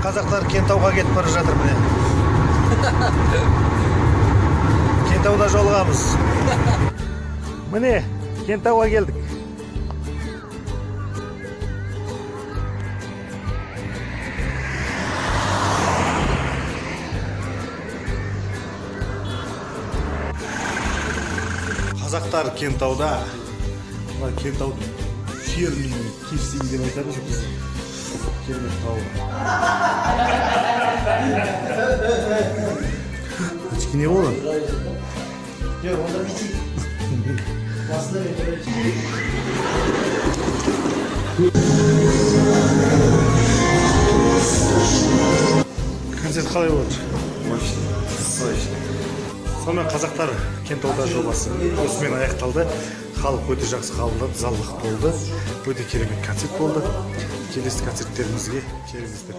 Қазақтар Кентауға кетіп бара жатыр, міне. Кентауда жолығамыз. Міне, Кентауға келдік. Қазақтар Кентауда. Мына Кентау фирменный кесейін деп айтады ғой біз. Керемет тау. Очки не болды? Жоқ, онда бүйтейік. Басында мен короче. Концерт қалай болды? Мощный, сочный. Сонымен, «Қазақтар Кентауда» жобасы осымен аяқталды. Халық өте жақсы қабылдады, зал лық болды. Өте керемет концерт болды. Келесі концерттерімізге келіңіздер.